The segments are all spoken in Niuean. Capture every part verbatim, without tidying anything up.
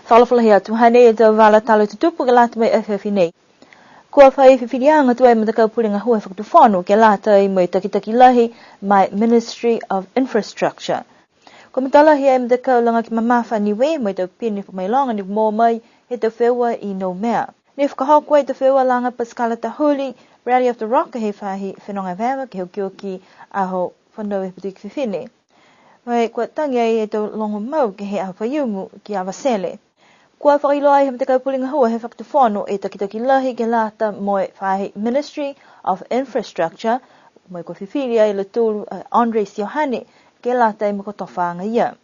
Fakaalofa lahi atu, hanei e tau vala tala tutupu ke lata mo e afiafi nei. Kua fai fifiliaga tuai e matakau pule gahua he fakatufono ke lata mo e takitaki lahi ma e Ministry of Infrastructure. Kua matalahi e matakau lagaki mamafa Niue mo e tau pine fakamailoga ne moua mai he tau feua i Noumea. Ne fakahoko e tau feua laga pasikala tahuli, Rally of the Rock, he faahi fenoga veva ke he okioki Aho Fanau he Patuiki Fifine. Mo e kua tagi ai e tau logo mau ke he Aho Faiumu ki Avatele. Kua fakailoa ai he matakau pule gahua he fakatufono e takitaki lahi ke lata mo e faahi Ministry of Infrastructure, mo e kua fifili ai a lautolu a Andre Siohane ke lata mo e kotofaaga ia.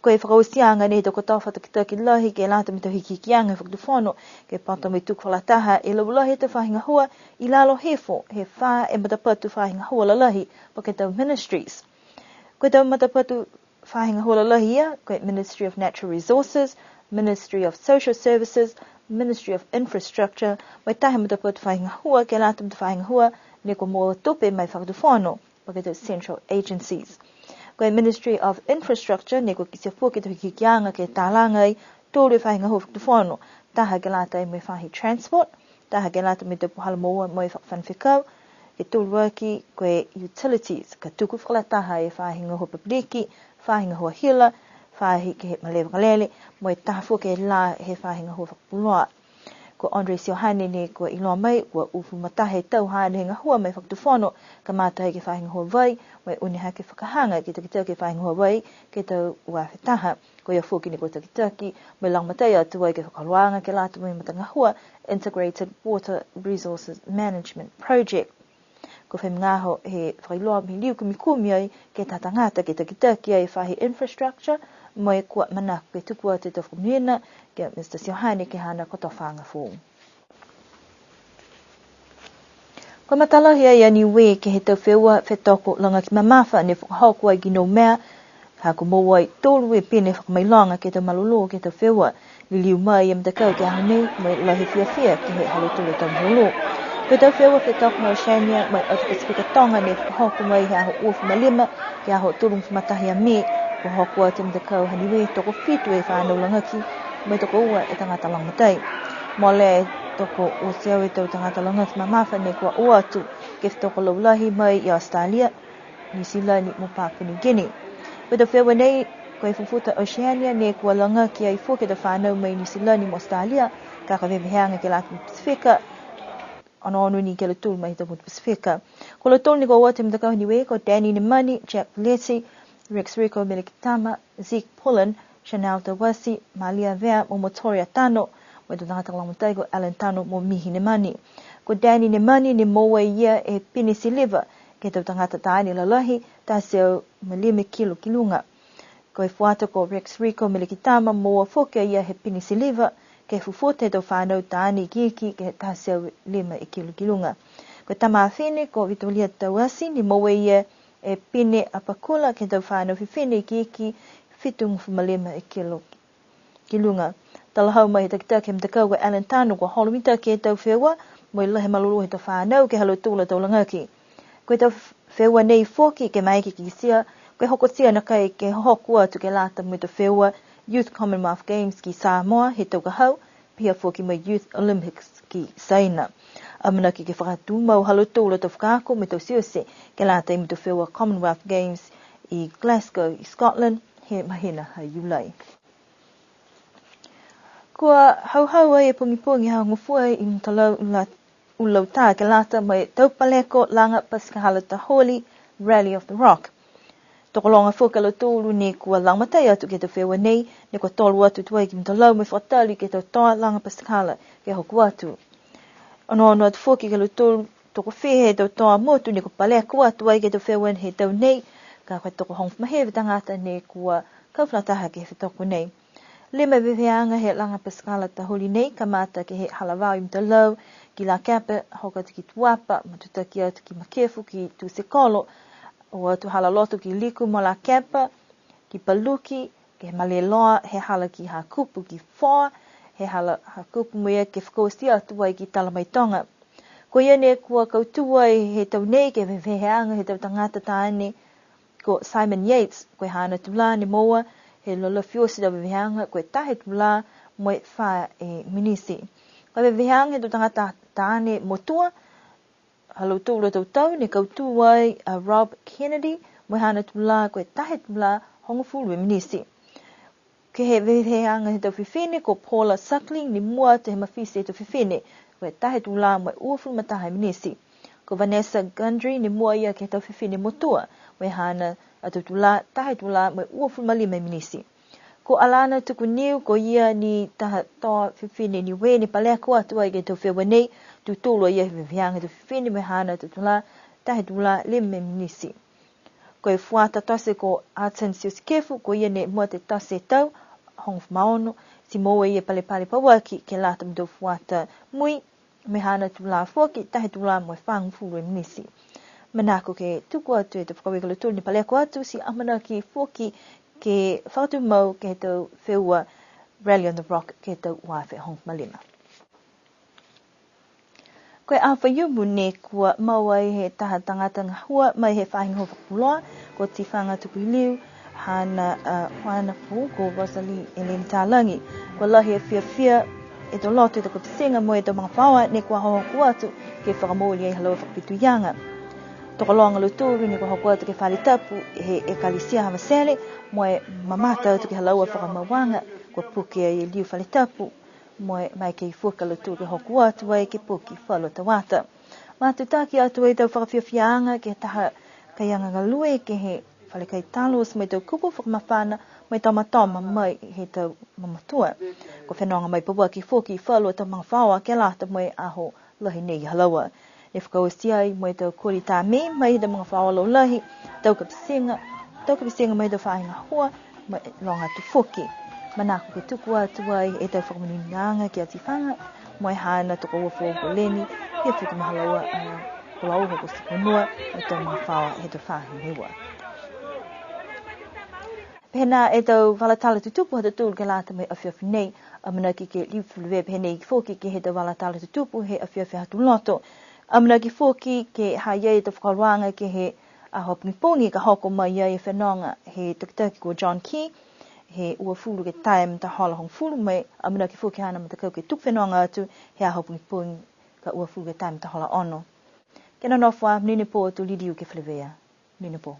Ko e fakaotiaga nei he tau kotofa takitaki lahi ke lata mo e tau hikihikiaga he fakatufono, ke pata mo e tuku fakalataha e laulahi he tau faahi gahua i lalo hifo he fā e matapatu faahi gahua lalahi, po ke tau ministries. Ko e tau matapatu faahi gahua lalahi ia, ko e Ministry of Natural Resources, Ministry of Social Services, Ministry of Infrastructure, mo e taha e matapatu faahi gahua ke lata mo e tau faahi gahua ne kua moua tupe mai fakatufono, po ke tau central agencies. Ko e Ministry of Infrastructure ne kua kitia foki e tau hikihikiaga ke talaga ai tolu e faahi gahua fakatufono, taha ke lata mo e faahi transport, taha ke lata mo e tau puhala moua mo e fakafano fekau, ke tolu aki ko e utilities, ka tuku fakalataha e faahi gahua papiliki, faahi gahua hila, faahi ke he malē vakalele, mo e taha foki e lā he faahi gahua fakapuloa. Ko Andre Siohane ne kua iloa mai, kua uafulu ma taha e tau haana he gahua mo e fakatufono, kamata ai ke he faahi gahua vai, mo e uni hake fakahaga ke takitaki e faahi gahua vai, ke he tau ua afe taha. Ko ia foki ne kua takitaki, mo e lagomatai atu ai ke he fakaholoaga ke lata mo e matagahua Integrated Water Resources Management Project. Kua fai magaaho he fakailoa mo e liu kumikumi ai ke he tau tagata ke takitaki ai e faahi infrastructure, mo e kua manako ke tuku atu e tau fakamonuina ki a Mister Siohane ke he haana kotofaaga foou. Kua matalahi ai a Niue ke he tau feua fetoko lagaki mamafa ne fakahoko ai ki Noumea, ha kua moua ai tolu e pine fakamailoga ke he tau malolō ke he tau feua. Liliu mai e matakau ke he aho nei, mo e lahi e fiafia ke he ha lautolu a tau malolō. Ko e tau feua fetoko ma Oceania, mo e atu Pasifika Toga ne fakahoko mai he aho uafulu ma lima, ke he aho tolugofulu ma taha ia Me, kua hoko atu e matakau ha Niue tokofitu e fanau lagaki, mo e tokoua e tagata lagomatai. Mole e tokouafulu e tau tagata lagaki mamafa ne kua o atu ke fetoko laulahi mai i Australia, Niu Silani mo Papua New Guinea. Ko e tau feua nei, ko e fufuta Oceania ne kua lagaki ai foki e tau fanau mai Niu Silani mo Australia, ka ko e veveheaga ke lata mo Pasifika, onoono ni ki a lautolu mai he tau motu Pasifika. Ko lautolu ne kua o atu he matakau ha Niue, ko Danny Nemani, Jack Pelletti, Rex Rico Melekitama, Zeke Pullen, Chanel Tawasi, Malia Vea, mo Motoria Tano, mo e tau tagata lagomatai ko Alan Tano mo Mihi Nemani. Ko Danny Nemani ne moua e ia e pine siliva ke he tau tagata taane lalahi, taha e teau ma lima e kilo ki luga. Ko e fuata ko Rex Rico Melekitama, moua foki a ia he pine siliva ke he fufuta he tau fanau taane ikiiki ke he taha e teau lima e kilo ki luga. Ko e tama fifine ko Vitolia Tawasi ne moua e ia e pine apakula ke he tau fanau fifine ikiiki fitugofulu ma lima e kilo ki luga. Talahau mai he takitaki he matakau ko Alan Tano, kua holo mitaki e tau feua, mo e lahi e malolō he tau fanau ke he ha lautolu a tau lagaki. Ko e tau f-, feua nei foki ke maeke ke kitia, ko e hokotia nakai ke hoko atu ke lata mo e tau feua Youth Commonwealth Games ki Samoa he tau ka hau, pihia foki mo e Youth Olympics ki Saina. Amanaki ke fakatumau ha lautolu a tau fakaako mo e tau teuteu ke lata mo e tau feua Commonwealth Games i Glasgow i Scotland he mahina ha Iulai. Kua hauhau ai e pogipogi Aho Gofua i Mutalau Ula-, Ulautā ke lata mo e tau paleko laga pasikala tahuli, Rally of the Rock. Tokologa foki a lautolu ne kua lagomatai atu ke he tau feua nei, ne kua tolo atu tuai ki Mutalau mo e fakatali ke he tau toa laga pasikala ke hoko atu. Onoono atu foki ke he lautolu tokofiha he tau toa motu ne kua paleko atu ai ke he tau feua he tau nei, ka ko e tokohogofulu ma hiva e tagata ne kua kau fakalataha ke he fetoko nei. Lima e veveheaga he laga pasikala tahuli nei, kamata ke he hala vao i Mutalau ki Lakepa, hoko atu ki Tuapa, matutaki atu ki Makefu, ki Tusekolo, o atu hala loto ki Liku mo Lakepa, ki Paluki, ke he malē loa, he hala ki Hakupu ki Foa, he hala Hakupu mo ia ke fakaoti atu ai ki Talamaitoga. Ko ia ne kua kautū ai he tau nei ke he veveheaga he tau tagata taane, ko Simon Yates, ko e haana tulā ne moua, he lalafi oti e tau veveheaga, ko e taha e tulā, mo e fā e minisi. Ko e veveheaga he tau tagata taane motua, ha lautolu a tau tau, ne kautū ai a Rob Kennedy, mo e haana tulā, ko e taha e tulā hogofulu e minisi. Ke he veveheaga he tau fifine, ko Paula Suckling, ne mua atu he mafiti he tau fifine, ko e taha e tulā mo e uafulu ma taha e minisi. Ko Vanessa Gundry, ne mua ia ke he tau fifine motua, mo e haana a tau tulā, taha e tulā mo e uafulu ma lima e minisi. Ko Alana Tukuniu, ko ia ni taha toa fifine Niue ne paleko atu ai ke he tau feua nei, tū tolu a ia he veveheaga he tau fifine mo e haana a tau tulā, taha e tulā lima e minisi. Ko e fuata tote ko Arton Siosikefu, ko ia ne mua atu e tote tau, hogofulu ma ono, ti moua e ia e palepale pauaki ke lata mo e tau fuata mui, mo e haana tulā foki, taha e tulā mo e fāgofulu e minisi. Manako ke tuku atu e tau fakaaue ki a lautolu ne paleko atu, ti amanaki foki ke fakatumau ke he tau feua Rally on the Rock ke he tau ua afe hogofulu ma lima. Ko e aho Faiumu ne kua mau ai he taha tagata gahua mai he faahi gahua fakapuloa, ko Tifaga Tukuiliu, haana, a, hoana foou ko Rosalie Eleni Talagi. Kua lahi e fiafia he tau loto he tau kapitiga mo e tau magafaoa ne kua hohoko atu ke fakamooli ai ha laua fakafetuiaga. Tokologa a lautolu ne kua hoko atu ke he fale tapu he Ekalesia Havatele, mo e mamata atu ke he ha laua fakamauaga, kua puke ai e liu fale tapu, mo e maeke foki a lautolu ke hoko atu ai ke poki falu a tau ata. Matutaki atu e tau fakafiafiaaga ke he taha kaiaga galue ke he fale kai Talos mo e tau kupu fakamafana mo e tau matoma mai he tau mamatua. Kua fenoga mai pauaki foki falu a tau magafaoa ke lata mo e aho lahi nei ha laua. Ne fakaoti ai mo e tau koli tā mē mai he tau magafaoa laulahi, tau kapitiga, tau kapitiga mai he tau faahi gahua, mo e loga atu foki. Manako ke tuku atu ai e tau fakamonuinaaga ki a Tifaga, mo e haana tokoua foou ko Leni, ia foki mo e ha laua, a, ko laua ko Siponua, mo e tau magafaoa he tau faahi gahua. Pehē nā e tau vala tala tutupu ha tautolu ke lata mo e afiafi nei, amanaki ke liu feleveia pehē nei foki ke he tau vala tala tutupu he afiafi Aho Tuloto. Amanaki foki ke ha ha i ai e tau fakaholoaga ke he aho pogipogi ka hoko mai ai e fenoga he takitaki ko John Key, he uafulu ke taha e matahola hogofulu, mo e amanaki foki haana matakau ke tuku fenoga atu he aho pogipogi ka uafulu ke taha e matahola ono. Ke nonofo ā, monuina e pō, to liliu ke feleveia. Monuina e pō.